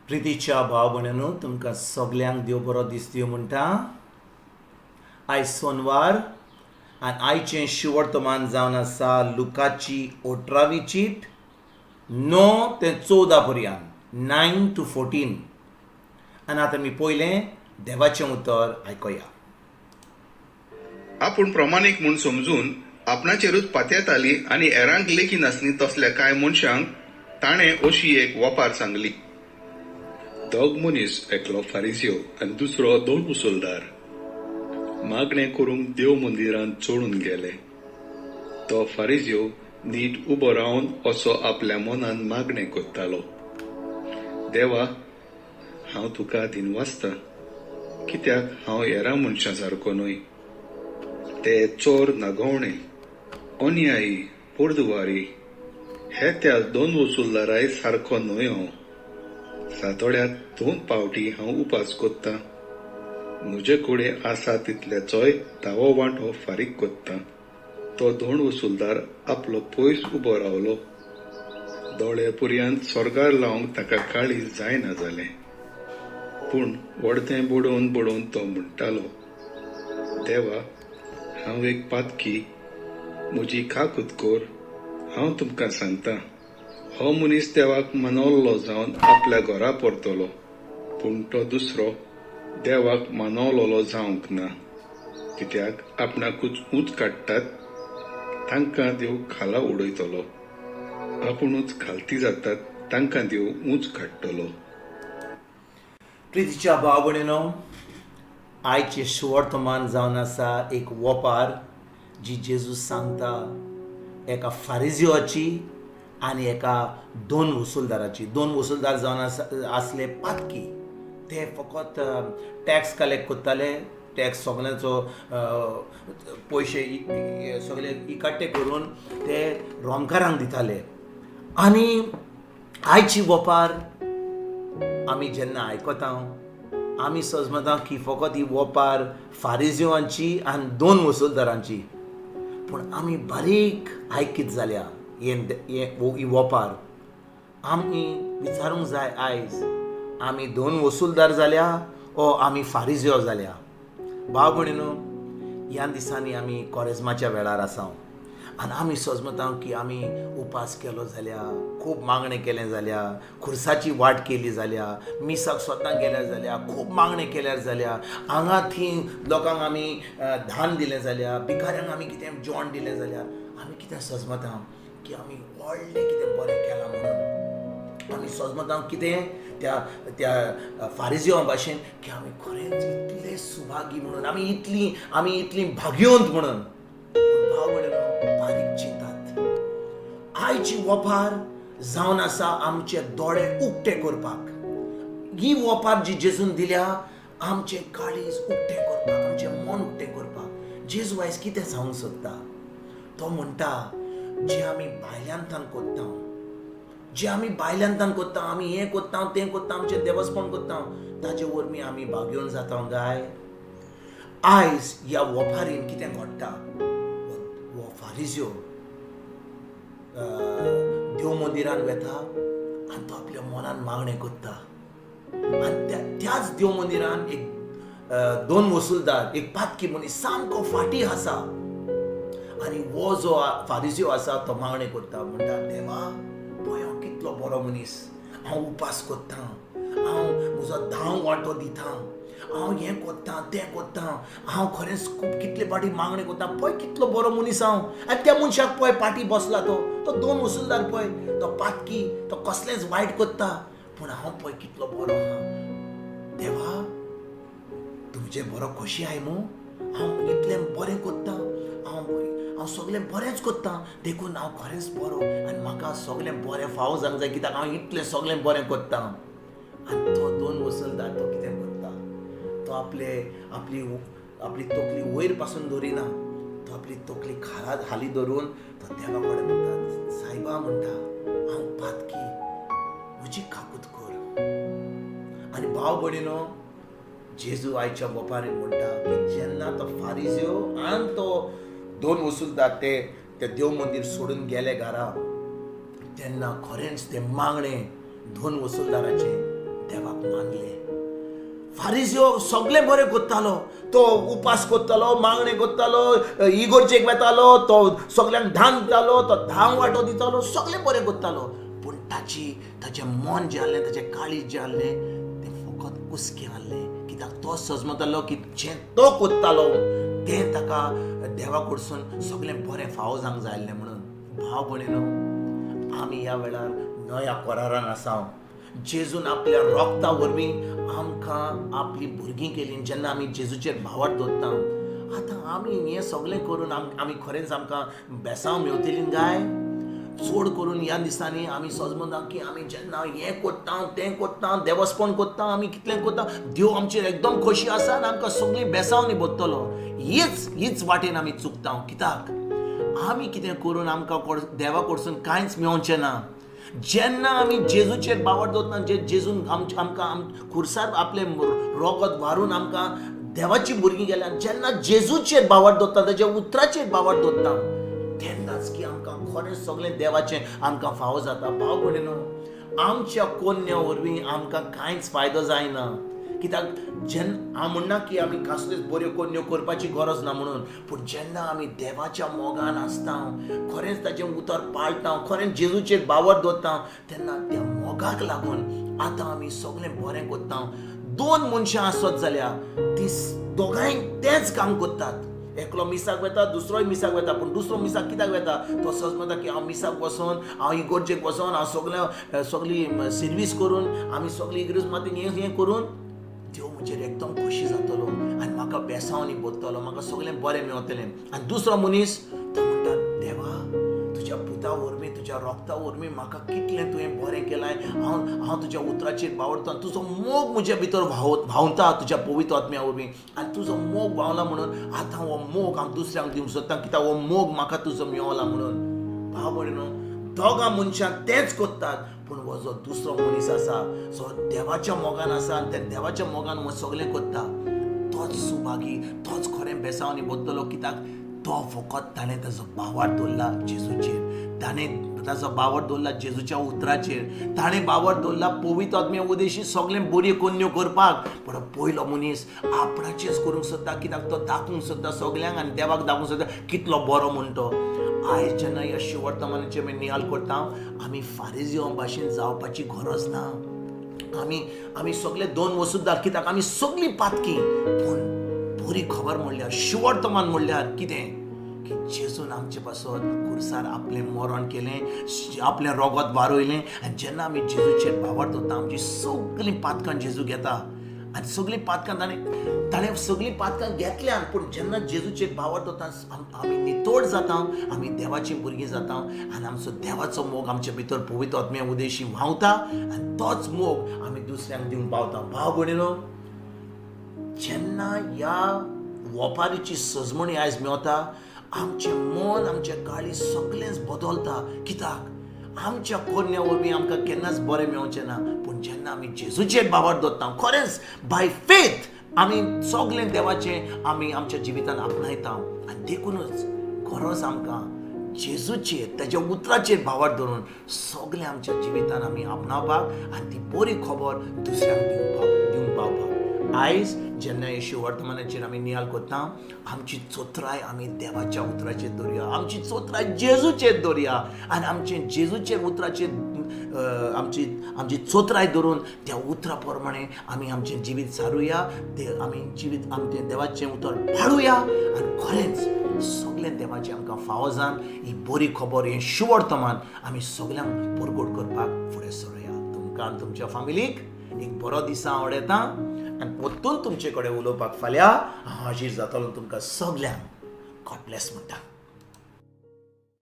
प्रितीच्या भाव भयणींनो, तुमकां सगल्यांक देव बरो दीस दिवं म्हणटा. आयज सोनवार आनी आयचें शिवर्तमान जावन आसा लुकाची 18वी चीट 9 ते 14 पर्यंत, 9 टू 14. आनी आतां आमी पयलें देवाचें उतर आयकुया. आपूण प्रमाणीक म्हूण समजून आपणाचेरूच पातयेताली आनी हेरांक लेखी नासली तसल्या कांय मनशांक ताणें अशी एक वपार सांगली. दोग मनीस, एकलो फारिजियो आनी दुसरो दोन मुसलदार, मागणें करूंक देव मंदिरांत चडून गेले. तो फारिजियो नीट उबो रावन असो आपल्या मनान मागणें करतालो, देवा, हांव तुका दिनवासता, कित्याक हांव हेरां मनशां सारको न्हय. ते चोर, नागोवणे, अन्यायी, पोरदुवारी, हे त्या दोन वसुलदाराय सारको न्हय. हांव सातोड्यांत 2 पावटी हांव उपास कोत्तां, म्हजे कडेन आसा तितल्याचोय धावो वांटो फारीक कोत्तां. तो दोन वसुलदार आपलो पयस उबो रावलो, दोळे पुरयान स्वर्गार लावंक ताका काळीज जायना जालें. पूण वडतें बडोवन बडोवन तो म्हणटालो, देवा, हांव एक पातकी, म्हजी काकूत कर. हांव तुमकां सांगता, हो मनीस देवाक मानवल्लो जावन आपल्या घरा परतलो, पूण तो दुसरो देवाक मानवलोलो जावंक ना. कित्याक आपणाकूच ऊंच काडटात तांकां देव खाला उडयतलो, आपुणूच खालती जातात तांकां देव ऊंच काडटलो. प्रितीच्या भाव भयणीनो, आयचें सुवर्तमान जावन आसा एक वपार जी जेजू सांगता एका फारिजियोची आनी एका दोन वसुलदाराची. दोन वसुलदार जावन आसा आसले पातकी. ते फकत टॅक्स कलेक्ट करताले, टॅक्स सगल्यांचो पयशे सगळे इकट्ठे करून ते रोमकारांक दिताले. आनी आयची वपार आमी जेन्ना आयकता आमी सजमता की फकत ही वपार फारिजिवांची आनी दोन वसुलदारांची, पूण आमी बारीक आयकीत जाल्या ही वपार. आमी विचारूंक जाय आयज आमी दोन वसुलदार जाल्या ओ आमी फारिजियो जाल्या. भाव भयणीनो, ह्या दिसांनी आमी कोरेज्माच्या वेळार आसा आनी आमी सजमता की आमी उपास केलो जाल्यार, खूब मागणें केलें जाल्यार, खुर्साची वाट केली जाल्यार, मिसाक स्वता गेल्यार जाल्यार, खूब मागणें केल्यार जाल्यार, हांगा थंय लोकांक आमी धान दिलें जाल्यार, भिकाऱ्यांक आमी कितें जेवण दिलें जाल्यार, आमी कितें सजमता की आमी व्हडलें कितें बरें केलां म्हणून. आमी सजमता कितें त्या त्या फारिजिवा भाशेन की आमी खरेंच इतले सुभागी म्हणून, आमी इतली भाग्यवंत म्हणून. पूण भाव भयणीनो, बारीक चिंतात. आयची वपार जावन आसा आमचे दोळे उक्ते करपाक. ही वपार जी जेजून दिल्या आमचें काळीज उक्तें करपाक, आमचें मन उक्तें करपाक. जेजू आयज कितें सांगूंक सोदता? तो म्हणटा जे आमी भायल्यानतान कोत्ता, जे आमी भायल्यानतान कोत्ता, आमी हें कोत्ता तें कोत्ता, आमचें देवस्पण कोत्ता, ताजे वरवीं आमी भाग्योवन जाता गाय. आयज ह्या वपारीन कितें घडटा? हो फारिजियो देव मंदिरान वेता आनी तो आपल्या मनान मागणें करता. आनी त्याच देव मंदिरान एक दोन वसुलदार, एक पातकी मनीस सामको फाटीं आसा आनी हो जो फारिजियो आसा तो मागणें करता, म्हणटा देवा पळय हांव कितलो बरो मनीस, हांव उपास करता, हांव म्हजो धांव वांटो दिता, हांव हें कोत्ता तें कोत्ता, हांव खरेंच खूब कितले पाटी मागणें करता, पळय कितलो बरो मनीस हांव. आनी त्या मनशाक पळय पाटी बसला तो, तो दोन वसुलदार पळय, तो पातकी, तो कसलेंच वायट करता, पूण हांव पळय कितलो बरो आहा. देवा तुमचें बरो खोशी I मू, हांव इतलें बरें कोत्ता, हांव सगळें बरेंच कोत्ता, देखून हांव खरेंच बरो आनी म्हाका सगळें बरें फावो जावंक जाय कित्याक हांव इतलें सगळें बरें कोत्ता. आनी तो दोन वसुलदार तो कितें करता? तो आपले आपली आपली तकली वयर पासून दवरिना, तो आपली तकली खाला हाली धरून तो देवा कडेन म्हणटा, सायबा म्हणटा हांव पातकी, म्हजी काकूत कर. आनी भाव भयणीनो, जेजू आयच्या वपारीन म्हणटा की जेन्ना तो फारिजियो आनी तो दोन वसुलदार ते देव मंदीर सोडून गेले घरा, तेन्ना खरेंच तें मागणें दोन वसुलदाराचें देवाक मानलें. फारिजियो सगळें बरें करतालो, तो उपास करतालो, मागणें करतालो, इगोर्जेक वेतालो, तो सगल्यांक धान दितालो, तो धांव वांटो दितालो, सगळें बरें करतालो. पूण ताचें मन जें आहलें, ताचें काळीज जें आहलें तें फकत कुसकें आहलें. कित्याक तो सजमतालो की जें तो करतालो तें ताका देवा कडसून सगळें बरें फावो जावंक जाय आसलें म्हणून. भाव भयणीनो, आमी ह्या वेळार नव्या करारान आसा. जेजून आपल्या रोगता वरवीं आमकां आपली भुरगीं केली. जेन्ना आमी जेजूचेर भावार्थ दवरता, आतां आमी हें सगळें करून आमी खरेंच आमकां बेसांव मेवतलीं काय? चड करून ह्या दिसांनी आमी सजमता की आमी जेन्ना हें करता, तें करता, देवस्पण करता, आमी कितलें करता, देव आमचेर एकदम खोशी आसा आनी आमकां सगळीं बेसांवनी बदतलो. हीच वाटेन आमी चुकता. कित्याक आमी कितें करून आमकां देवा कडसून कांयच मेवचें ना. जेन्ना आमी जेजूचेर बावड दवरतना, जे जेजून आमकां खुर्सार आपलें रोगत वारून आमकां देवाची भुरगीं गेल्या, जेन्ना जेजूचेर बावड दवरता, ताच्या उतराचेर बावड दवरता, तेन्नाच की आमकां खरें सगळें देवाचें आमकां फावो जाता. भाव भयणीनो, आमच्या कोन्या वरवीं आमकां कांयच फायदो जायना. कित्याक जेन्ना हांव म्हणना की आमी कसल्योच बऱ्यो कोन्यो करपाची गरज ना म्हणून, पूण जेन्ना आमी देवाच्या मोगान आसता, खरेंच ताचें उतर पाळटा, खरेंच जेजूचेर बावर दवरता, तेन्ना त्या मोगाक लागून आतां आमी सगळें बरें करता. दोन मनशां आसत जाल्यार ती दोगांय तेंच काम करतात. एकलो मिसाक वेता, दुसरोय मिसाक वेता, पूण दुसरो मिसाक कित्याक वेता? तो सजमता की हांव मिसाक वचोन, हांव इगोर्जेक वचोन, हांव सगळी सर्वीस करून, आमी सगळी इगर्ज मातीन हें करून देव म्हजेर एकदम खोशी जातलो आनी म्हाका बेसांवनी बदतलो, म्हाका सगळें बरें मेवतलें. आनी दुसरो मनीस तो म्हणटा, देवा तुज्या पुता वरवीं, तुज्या रोगता वरवीं म्हाका कितलें तुवें बरें केलां, हांव तुज्या उतराचेर बावडटा, तुजो मोग म्हज्या भितर व्हांवता तुज्या पवित्र आत्म्या वरवीं, आनी तुजो मोग व्हांवला म्हणून आतां हो मोग हांव दुसऱ्यांक दिवंक सोदता, कित्याक हो मोग म्हाका तुजो मेवला म्हणून. भाव भयणीनो, दोगां मनशां तेंच करतात, पूण हो जो दुसरो मनीस आसा जो देवाच्या मोगान आसा आनी त्या देवाच्या मोगान हो सगळें करता, तोच सुभागी, तोच खरें बेसांवनी बदतलो. कित्याक तो फकत ताणें ताजो बावार दवरला जेजूचेर, ताणें ताजो बावर दवरला जेजूच्या उतराचेर, ताणें बावर दवरला पवित्र आत्म्या उदेशी सगळें बऱ्यो कोन्यो करपाक. पूण पयलो मनीस आपणाचेच करूंक सोदता, कित्याक तो दाखोवंक सोदता सगल्यांक आनी देवाक दाखोवंक सोदता कितलो बरो म्हण तो. आयज जेन्ना ह्या शिवर्तमानाचेर आमी नियाळ करता, आमी फारिजियो भाशेन जावपाची गरज ना. आमी सगळे दोन वसुद्दार, कित्याक आमी सगळीं पातकी. पूण बरी खबर म्हणल्यार, शिवर्तमान म्हणल्यार कितें की जेजून आमचे पासत खुर्सार आपलें मरण केलें, आपलें रोगत वारयलें. आनी जेन्ना आमी जेजूचेर बावर दवरता, आमची सगळीं पातकां जेजू घेता आनी सगळीं पातकां ताणें सगळीं पातकां घेतल्यान. पूण जेन्ना जेजूचेर बावर दवरता, आमी नितोड जाता, आमी देवाचीं भुरगीं जाता आनी आमचो देवाचो मोग आमचे भितर पवित्र आत्म्या उदेशी व्हांवता आनी तोच मोग आमी दुसऱ्यांक दिवंक पावता. भाव भयणीनो, जेन्ना ह्या वपारीची सजमणी आयज मेवता, आमचें मन, आमचें काळीज सगळेंच बदलता. कित्याक आमच्या कोन्या वरवीं आमकां केन्नाच बरें मेवचें ना. पूण जेन्ना आमी जेजूचेर बावर दवरता, खरेंच बाय फेथ आमी सगळें देवाचें आमी आमच्या जिवितान आपणायता. आनी देखूनच गरज आमकां जेजूचेर, ताच्या उतराचेर भावार धरून सगळें आमच्या जिवितान आमी आपणावपाक आनी ती बरी खबर दुसऱ्यांक दिवंक पावपाक. आयज जेन्ना येशू वर्तमानाचेर आमी नियाळ करता, आमची चोत्राय आमी देवाच्या उतराचेर दवरुया, आमची चोत्राय जेजूचेर दवरुया आनी आमचे जेजूचेर उतराचेर आमची चोत्राय धरून त्या उतरा प्रमाणे आमी आमचें जिवीत सारुया, ते आमी जिवीत आमचें देवाचें उतर पाळुया आनी खरेंच सगळें देवाचें आमकां फावो जावन ही बरी खबर, हें शुवर्तमान आमी सगल्यांक परगट करपाक फुडें सरुया. तुमकां आनी तुमच्या फामिलीक एक बरो दिसा आवडटा आनी परतून तुमचे कडेन उलोवपाक फाल्यां हांव हाजीर जातलो. तुमकां सगल्यांक गॉड ब्लेस म्हणटा.